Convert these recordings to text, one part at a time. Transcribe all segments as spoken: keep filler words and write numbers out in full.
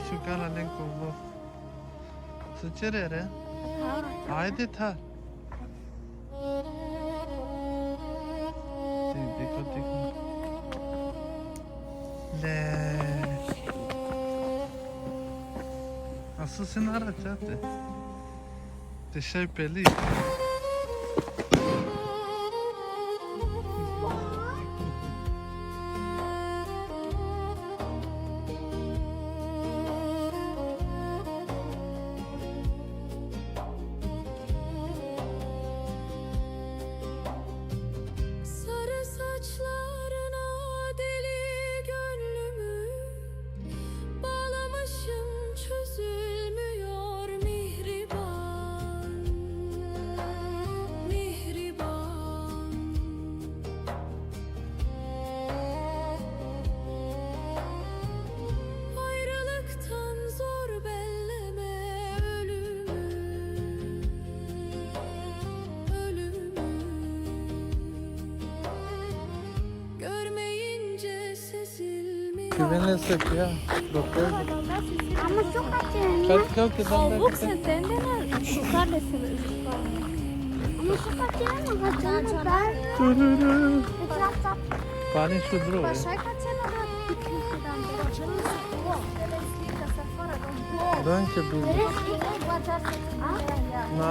Čuka la len ko bo. Su čerere? Ajde tha. Ti, dikho, dikho. Le. Asu se na ra čate. Te šaj peli. Sarı saçlarına deli gönlümü bağlamışım, çözülmüyor mihriban, mihriban. Ayrılıktan zor belleme ölümü, ölümü. Görmeyince sezilmiyor. Güvenle sök ya. Doktor. Ama çok acı. Kalk, kalk, kalk. Sen de ne? Şukarla seni. Ama çok acı ama kaçırma ben. Etrafta. Pani šudro je. Danke, Billy. Na.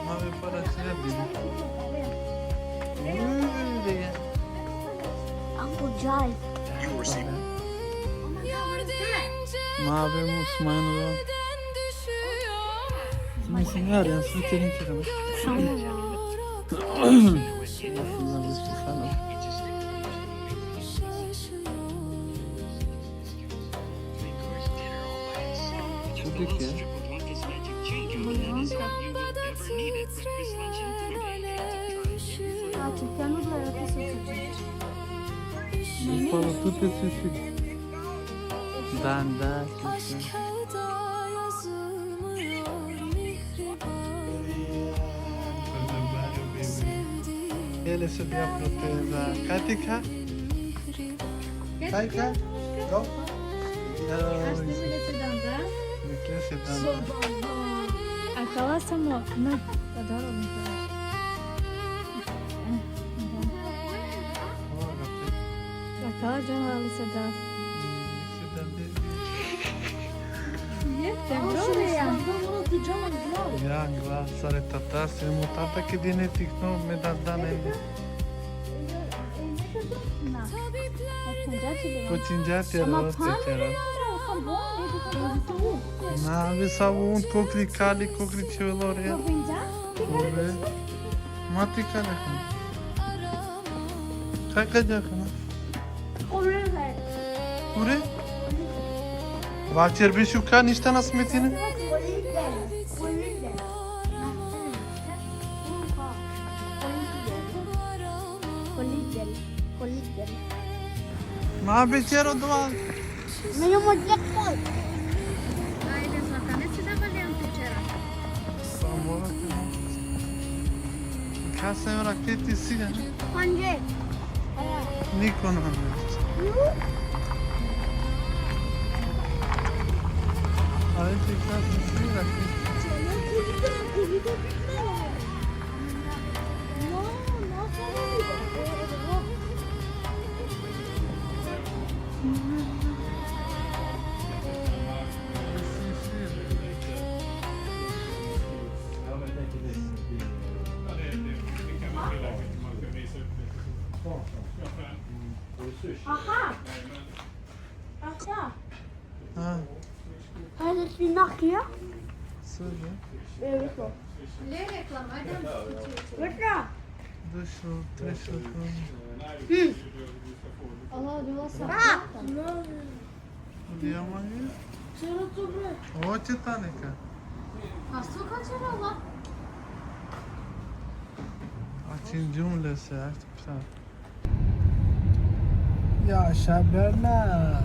Mavi para sine Billy. Öyle ya. Uncle Jai. Mavi musmayın o. Musmayın ya, su terin çıkmış. Şuradaki ya. Para tu te sisi. Dan da. Ele se vea proteza. Katika? Katika? Go. Ashtu me le se danda. Me le se danda. Akava samo. Na, adoro me. Akava džan le se da. Jeste, bro. Ja, glas, sare tata, se mu tata ke dine tikno me danda ne. Na. Počinđa ti ro te čera. Na, ve savun kokri kali, kokri čevelo re. Ove. Mati kale. Kaj kaj džakana? Ure? Vaćer bi šuka, ništa na smetine. Ma be čero dova. Me llamo Jackson. Ajde, Zlatane, si da valjam te čera. Samo da te. Kaj se raketi si, ne? Panđe. Niko na me. Ajde, kaj se si raketi. Aha! Aha! Ha. Hadi bir bak ya. Söyle. Evet o. Ne reklam? Hadi. Reklam. Dešo, trešo. Hı. Allah, Allah, sağ ol. Diamante. Ovo će taneka. A su kačera la? Açın cümlesi, açın. Yaşa Berna.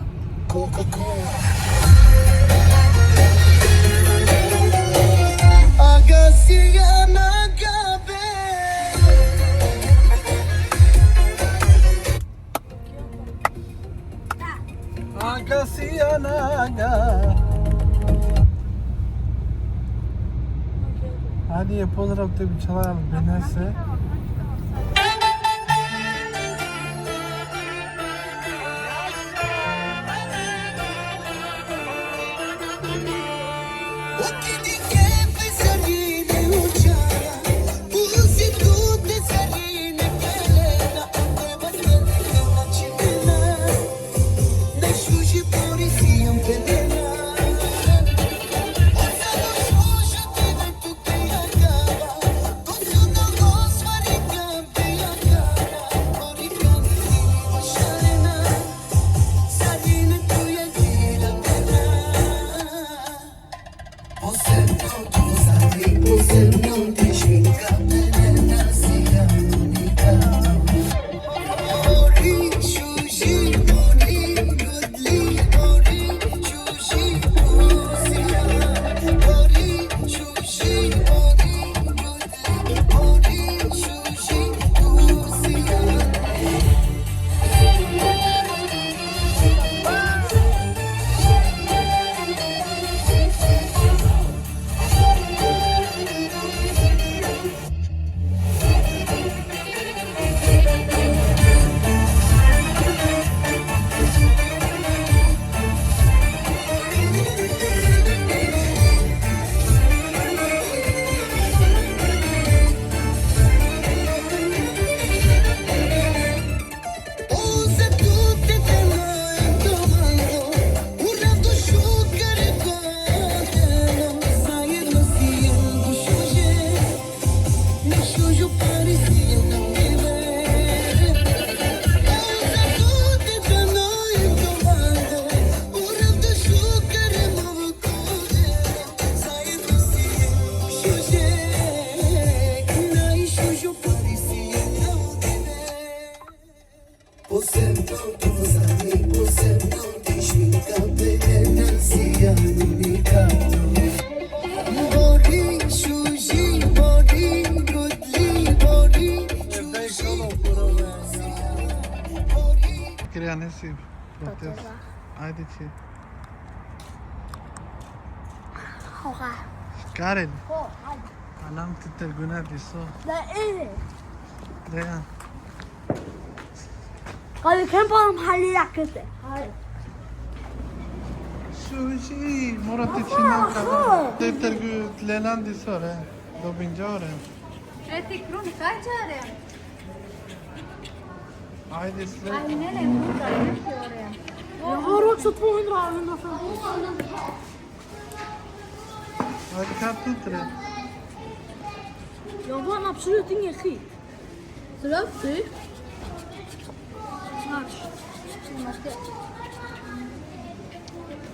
Coca-Cola. Agassiz agabe. Kasijanaga. Hadi je pozdrav tebi čala Benese. Krijanesi protest. Ajde će. Oha. Škarel. Ho, ajde. Alam ti te guna diso. Da, ide. Dejan. Hadi kem param hali yakıtı. Hadi. Šuži, mora te čina kada. Te tergu lelan diso re. Dobinđa ore. Četiri krune, kaj čare? Ajde sve. Aj, ne, ne, ne, ne, ne. Ja, rok sa tvojim ravim da sam. Ajde, kad tu tre? Ja, van apsolutno nije hit. Zdrav ti? Znaš, imaš te.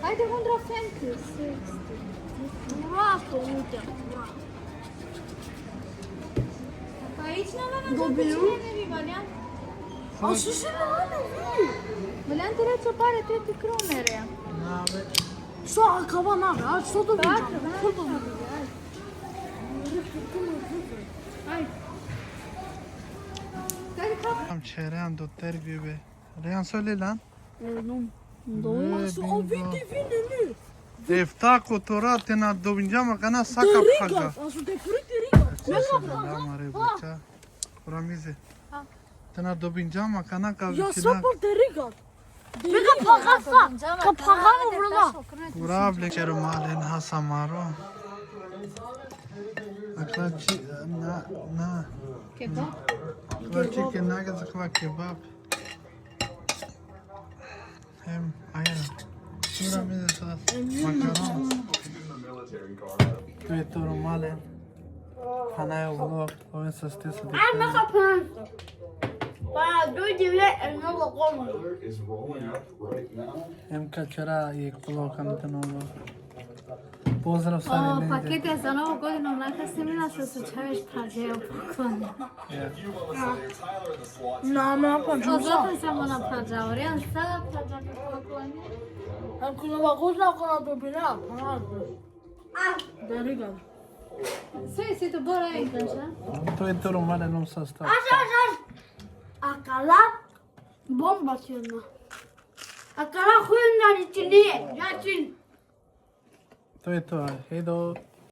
Ajde, hundra femti. Bravo, bravo. Pa ići na mene. Dobiju. Čine mi valjan. A što se ne vane vi? Valjan ti reći o pare, te ti krunere. Na, be. Što, a kava na, a što dobiju? Tako, da, tako. Što dobiju? Ajde. Kaj ti kava? Am čerean do tergibe. Rejan so lelan? E, no. Dovoljno. E, su, o, bingo. Vidi, vidi, vidi. Efta kotora te na dobinđam akana sa ka phaga. Te rigat, a su te friti rigat. Selam, are buča. Ramize. Ha. Te na dobinđam akana ka vičina. Ja, sa par te rigat. Me ka phaga sa, ka phaga mo vrla. Pura ble čero malen hasa maro. Akla či, na, na. Kebab? Akla či ke na ke zakla kebab. Hem, ajera. Sura mi de sa makaron. Tu je to normale. Hanajo vlog, ove sa ste sa. Aj, ma ka pranto. Pa ljudi ve, e, mnogo komno. Hem ka čera i vlog, kam te novo. Pozdrav, o, Sari, pakete za Novu godinu, najkasnije mi nas se čuješ, pa je poklon. Ja. Na, na, pa o, čusa. Zato sam ona prađa, Orijan, sada prađa mi poklon. Ako Nova godina, ako na dobina, pa na. Da, riga. Sve si to bora i kanča. To je to romane non sa sta. Aš, aš, aš. Akala. Bomba će jedna. Akala khuyun nani chini, ya chin. Toi toi, hei do.